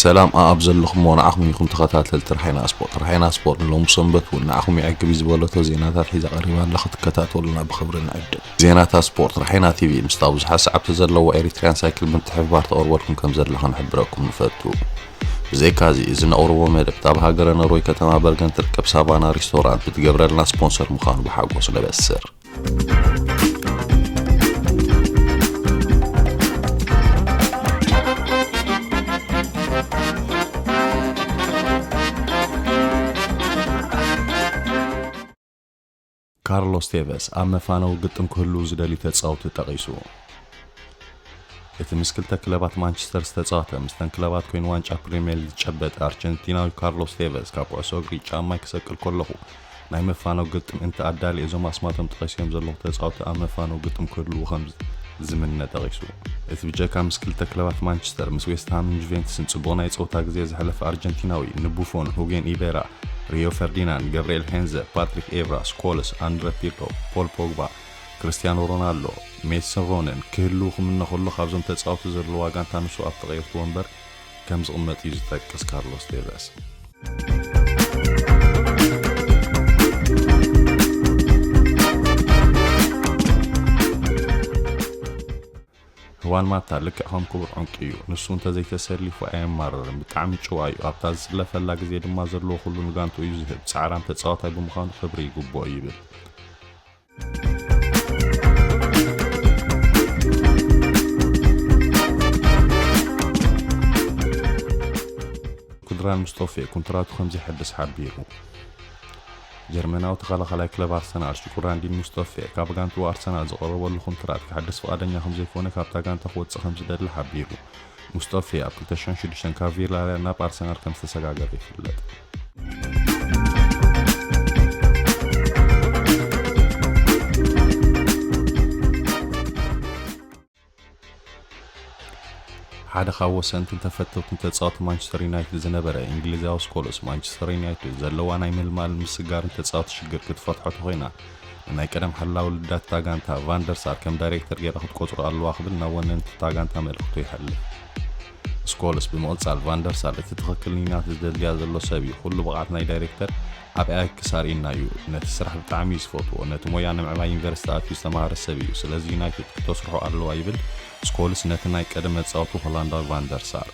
ሰላም ኣኣብ ዘለኹሞ ንዓኹም ይኹን ተኸታተልቲ ርሓይና ስፖርት። ርሓይና ስፖርት ንሎሚ ሰንበት እውን ንዓኹም ይዕግብ እዩ ዝበለቶ ዜናታት ሒዛ ቀሪባ ኣላ፣ ክትከታተሉና ብኽብሪ ንዕድም። ዜናታት ስፖርት ርሓይና ቲቪ ምስታ ብዙሓት ሰዓብቲ ዘለዋ ኤሪትሪያን ሳይክል ብምትሕብባር ተቕርበልኩም ከም ዘላ ክንሕብረኩም ንፈቱ። ብዘይካዚ፣ እዚ ነቕርቦ መደብ ኣብ ሃገረ ኖርወይ ከተማ በርገን ትርከብ ሳቫና ሪስቶራንት ብትገብረልና ስፖንሰር ምዃኑ ብሓጎስ ነበስር። ካርሎስ ቴቨስ ኣብ መፋነዊ ግጥም ክህልዉ ዝደልዩ ተጻወቲ ጠቒሱ። እቲ ምስ ክልተ ክለባት ማንቸስተር ዝተጻወተ፣ ምስተን ክለባት ኮይኑ ዋንጫ ፕሪምየር ሊግ ዝጨበጠ ኣርጀንቲናዊ ካርሎስ ቴቨስ፣ ካብ ኩዕሶ እግሪ ጫማይ ክሰቅል ከለኹ፣ ናይ መፋነዊ ግጥም እንተ ኣዳልየ፣ እዞም ኣስማቶም ጠቒሰዮም ዘለኹ ተጻወቲ ኣብ መፋነዊ ግጥም ክህልዉ ከም ዝምነ ጠቒሱ። እቲ ብጀካ ምስ ክልተ ክለባት ማንቸስተር፣ ምስ ዌስትሃምን ጁቬንቱስን ጽቡቕ ናይ ጸወታ ግዜ ዘሕለፈ ኣርጀንቲናዊ፣ ንቡፎን፣ ሁጌን ኢቤራ፣ ሪዮ ፈርዲናንድ፣ ገብርኤል ሄንዘ፣ ፓትሪክ ኤቭራ፣ ስኮልስ፣ ኣንድረ ፒርሎ፣ ፖል ፖግባ፣ ክርስቲያኖ ሮናልዶ፣ ሜሰን ሮንን ክህልዉ ክምነ ከሎ፣ ካብዞም ተጻወቲ ዘለዋ ጋንታ ንሱ ኣብ ተቐየርቲ ወንበር ከም ዝቕመጥ እዩ ዝጠቅስ ካርሎስ ቴቨስ። ህዋን ማታ ልክዕ ከም ክቡር ዕንቂ እዩ። ንሱ እንተዘይተሰሊፉ ኣየማርርን። ብጣዕሚ ጭዋ እዩ። ኣብታ ዝስለፈላ ግዜ ድማ ዘለዎ ኩሉ ንጋንትኡ እዩ ዝህብ። ጻዕራም ተጻዋታይ ብምዃኑ ክብሪ ይግብኦ ይብል። ኩድራን ሙስጦፌ ኮንትራቱ ከም ዘይሐድስ ሓቢሩ። ጀርመናዊ ተኸላኻላይ ክለብ ኣርሰናል ሽኩራንዲን ሙስጦፌ ካብ ጋንትኡ ኣርሰናል ዝቐረበሉ ኮንትራት ክሕድስ ፍቓደኛ ከም ዘይኮነ ካብታ ጋንታ ክወጽእ ከም ዝደሊ ሓቢሩ። ሙስጦፌ ኣብ ክልተ ሽሕን ሽዱሽተን ካብ ቪላርያል ናብ ኣርሰናል ከም ዝተሰጋገረ ይፍለጥ። ሓደ ካብ ወሰንትን ተፈተውትን ተጻወቲ ማንቸስተር ዩናይትድ ዝነበረ እንግሊዛዊ ስኮልስ፣ ማንቸስተር ዩናይትድ ዘለዋ ናይ ምልማልን ምስግጋርን ተጻወቲ ሽግር ክትፈትሖ ተኾይና፣ ንናይ ቀደም ሓላዊ ልዳት እታ ጋንታ ቫንደርሳር ከም ዳይሬክተር ገይራ ክትቆጽሮ ኣለዋ ክብል ናብ ወነንቲ እታ ጋንታ መልእኽቱ ይሓልፍ። ስኮልስ ብምቕጻል፣ ቫንደርሳር እቲ ትኽክል ንዩናይትድ ዘድልያ ዘሎ ሰብ እዩ። ኩሉ ብቕዓት ናይ ዳይሬክተር ኣብ ኣያክስ ኣርእዩና እዩ። ነቲ ስራሕ ብጣዕሚ እዩ ዝፈትዎ። ነቲ ሞያ ንምዕባይ ዩኒቨርሲቲ ኣትዩ ዝተማሃረ ሰብ እዩ። ስለዚ ዩናይትድ ክተስርሖ ኣለዋ ይብል ስኮልስ ነቲ ናይ ቀደም መጻወቲ ሆላንዳዊ ቫንደርሳር።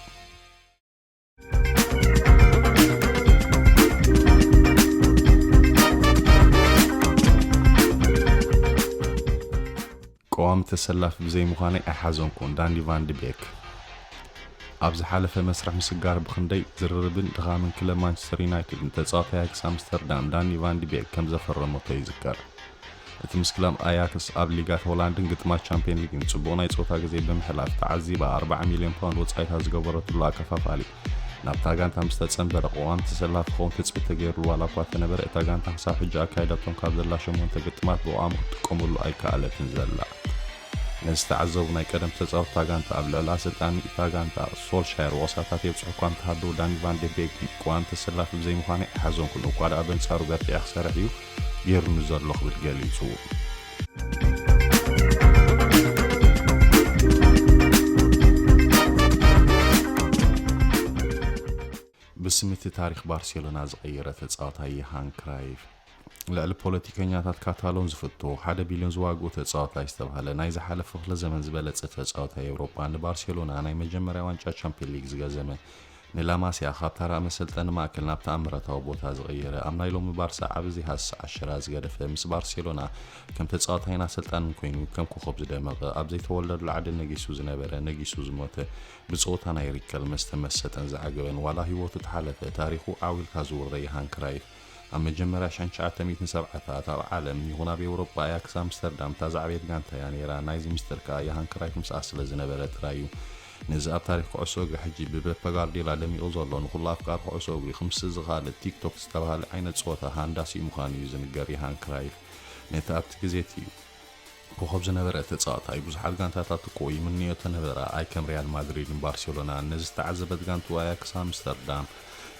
ቀዋሚ ተሰላፊ ብዘይምዃነይ ኣይሓዘንኩን። ዳኒ ቫን ዲ ቤክ። ኣብ ዝሓለፈ መስርሕ ምስጋር ብኽንደይ ዝርርብን ድኻምን ክለብ ማንቸስተር ዩናይትድ ንተጻዋታይ ኣያክስ ኣምስተርዳም ዳኒ ቫን ዲ ቤክ ከም ዘፈረመቶ ይዝከር። እቲ ምስ ክለብ ኣያክስ ኣብ ሊጋት ሆላንድን ግጥማት ቻምፒየን ሊግን ጽቡቕ ናይ ጸወታ ግዜ ብምሕላፍ ተዓዚባ ኣርባዓ ሚልዮን ፓውንድ ወጻኢታት ዝገበረትሉ ኣከፋፋሊ ናብታ ጋንታ ምስ ተጸንበረ ቀዋሚ ተሰላፊ ክኸውን ትጽቢት ተገይሩሉ ዋላ እኳ እንተነበረ፣ እታ ጋንታ ክሳብ ሕጂ ኣካይዳቶም ካብ ዘላ ሸሞንተ ግጥማት ብቐዋሚ ክትጥቀመሉ ኣይከኣለትን ዘላ። ነዚ ዝተዓዘቡ ናይ ቀደም ተጻወትቲ እታ ጋንታ፣ ኣብ ልዕሊ ኣሰልጣኒ እታ ጋንታ ሶልሻየር ወቐሳታት የብጽሑ እኳ እንተሃለዉ፣ ዳኒ ቫን ደ ቤክ ግን ቀዋሚ ተሰላፊ ብዘይምዃነይ ኣይሓዘንኩን፣ እኳ ደኣ በንጻሩ በርቲዐ ክሰርሕ እዩ ገይሩኒ ዘሎ ክብል ገሊጹ። ብስም እቲ ታሪኽ ባርሴሎና ዝቐየረ ተጻዋታይ ዮሃን ክራይፍ። ልዕሊ ፖለቲከኛታት ካታሎን ዝፍቶ ሓደ ቢልዮን ዝዋግኡ ተጻዋታይ ዝተባህለ ናይ ዝሓለፈ ክፍለ ዘመን ዝበለጸ ተጻዋታይ ኤውሮጳ፣ ንባርሴሎና ናይ መጀመርያ ዋንጫ ቻምፒዮን ሊግ ዝገዘመ፣ ንላማሲያ ካብ ተራ መሰልጠኒ ማእከል ናብ ተኣምራታዊ ቦታ ዝቐየረ፣ ኣብ ናይ ሎሚ ባርሳ ዓቢ ዘይሃስስ ዓሸራ ዝገደፈ፣ ምስ ባርሴሎና ከም ተጻዋታይን ኣሰልጣንን ኮይኑ ከም ኮኾብ ዝደመቐ፣ ኣብ ዘይተወልደሉ ዓዲ ነጊሱ ዝነበረ፣ ነጊሱ ዝሞተ፣ ብጸወታ ናይ ሪከል መስተ መሰጠን ዝዓገበን ዋላ ህይወቱ ተሓለፈ፣ ታሪኹ ዓው ኢልካ ዝውረ ዮሃን ክራይፍ፣ ኣብ መጀመርያ ሽሕን ትሽዓተ ሚእትን ሰብዓታት ኣብ ዓለም ይኹን ኣብ ኤውሮጳ ኣያክስ ኣምስተርዳም እታ ዝዓበየት ጋንታ እያ ነይራ። ናይዚ ሚስጥር ከኣ ዮሃን ክራይፍ ምስኣ ስለ ዝነበረ ጥራይ እዩ። ነዚ ኣብ ታሪኽ ኩዕሶ እግሪ ሕጂ ብፔፕ ጋርዲዮላ ደሚቑ ዘሎ ንኹሉ ኣፍቃሪ ኩዕሶ እግሪ ክምስጥ ዝኸኣለ ቲክቶክ ዝተባህለ ዓይነት ጸወታ ሃንዳሲኡ ምዃኑ እዩ ዝንገር። ዮሃን ክራይፍ ነቲ ኣብቲ ግዜ እቲ ኮኾብ ዝነበረ ተጻዋታይ ብዙሓት ጋንታታት እኮ ይምንዮ ተነበራ፣ ኣይ ከም ሪያል ማድሪድን ባርሴሎናን። ነዚ ዝተዓዘበት ጋንትኡ ኣያክስ ኣምስተርዳም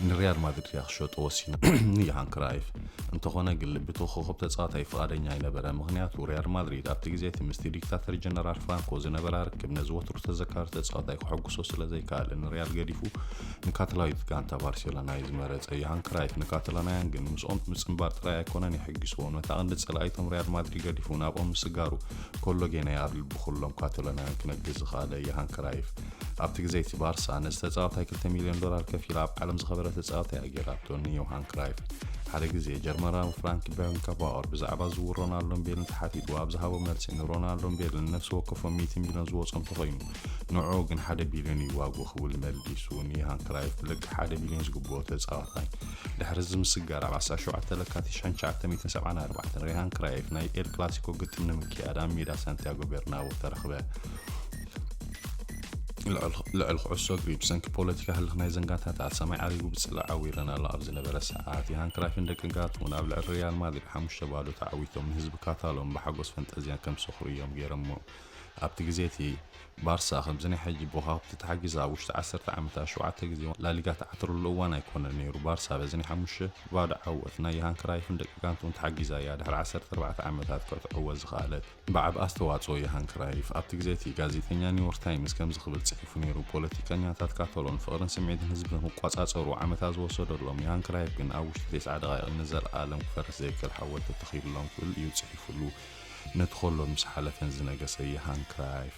ንሪያል ማድሪድ እያ ክሸጦ ወሲና ንዮሃን ክራይፍ። እንተኾነ ግን ልቢ እቲ ኮኸብ ተጻዋታይ ፍቓደኛ ኣይነበረ። ምኽንያቱ ሪያል ማድሪድ ኣብቲ ግዜ እቲ ምስቲ ዲክታተር ጀነራል ፍራንኮ ዝነበራ ርክብ ነዚ ወትሩ ተዘካሪ ተጻዋታይ ከሐጉሶ ስለ ዘይከኣለ ንሪያል ገዲፉ ንካታላዊት ጋንታ ባርሴሎና እዩ ዝመረጸ። ዮሃን ክራይፍ ንካታላናውያን ግን ምስኦም ምጽንባር ጥራይ ኣይኮነን የሐጊስዎም። ነታ ቀንዲ ጸላኢቶም ሪያል ማድሪድ ገዲፉ ናብኦም ምስጋሩ ኮሎጌ ናይ ኣብ ልቢ ኩሎም ካታሎናውያን ክነግስ ዝኸኣለ ዮሃን ክራይፍ። ኣብቲ ግዜ እቲ ባርሳ ነዚ ተጻዋታይ ክልተ ሚልዮን ዶላር ከፊላ ኣብ ዓለም ዝኸበረ ተጻዋታይ እያ ገይራቶ ንዮሃን ክራይፍ። ሓደ ግዜ ጀርመናዊ ፍራንክ ቤከንባወር ብዛዕባ ዝውውር ሮናልዶን ቤልን ተሓቲቱ ኣብ ዝሃቦ መልሲ ንሮናልዶን ቤልን ነፍሲ ወከፎም ሚእቲ ሚልዮን ዝወጾም ተኾይኑ ንዕኡ ግን ሓደ ቢልዮን እዩ ዋግኡ ክብል መሊሱ። ንዮሃን ክራይፍ ብልክዕ ሓደ ቢልዮን ዝግብኦ ተጻዋታይ ድሕሪ እዚ ምስጋር ኣብ ዓሰርተ ሸውዓተ ለካቲት ሺሕ ትሽዓተ ሚእትን ሰብዓን ኣርባዕተን ሪሃን ክራይፍ ናይ ኤል ክላሲኮ ግጥም ንምክያድ ኣብ ሜዳ ሳንቲያጎ ቤርናቦ ተረኽበ። ልዕል ኩዕሶ እግሪ ብሰንኪ ፖለቲካ ህልኽ ናይ ዘንጋታታት ሰማይ ዓሪጉ ብጽላእ ዓዊረን ኣሎ ኣብ ዝነበረ ሰዓት ዮሃን ክራይፍን ደቂ ጋንትኡን ኣብ ልዕሊ ሪያል ማድሪድ ሓሙሽተ ባዶ ተዓዊቶም ንህዝቢ ካታሎን ብሓጎስ ፈንጠዝያን ከም ሰኽሩ እዮም ገይሮሞ። ኣብቲ ግዜ እቲ ባርሳ ከምዚ ናይ ሕጂ ብኸዋኽብቲ ተሓጊዛ ኣብ ውሽጢ ዓሰርተ ዓመታት ሸውዓተ ግዜ ላሊጋ ትዓትረሉ እዋን ኣይኮነን ነይሩ። ባርሳ በዚ ናይ ሓሙሽተ ባዶ ዓወት ናይ ዮሃን ክራይፍን ደቂ ጋንትኡን ተሓጊዛ እያ ድሕሪ ዓሰርተ ኣርባዕተ ዓመታት ክትዕወት ዝኸኣለት። ብዓቢ ኣስተዋጽኦ ዮሃን ክራይፍ ኣብቲ ግዜ እቲ ጋዜጠኛ ኒውዮርክ ታይምስ ከምዚ ክብል ጽሒፉ ነይሩ፣ ፖለቲከኛታት ካታሎን ፍቕርን ስምዒትን ህዝብን ክቋጻጸሩ ዓመታት ዝወሰደሎም ዮሃን ክራይፍ ግን ኣብ ውሽጢ ተስዓ ደቓይቕ ንዘለኣለም ክፈርስ ዘይክእል ሓወልቲ ተኺሉሎም ክብል እዩ ጽሒፉሉ። ነቲ ኮሎን ምስ ሓለፈን ዝነገሰ ዮሃን ክራይፍ።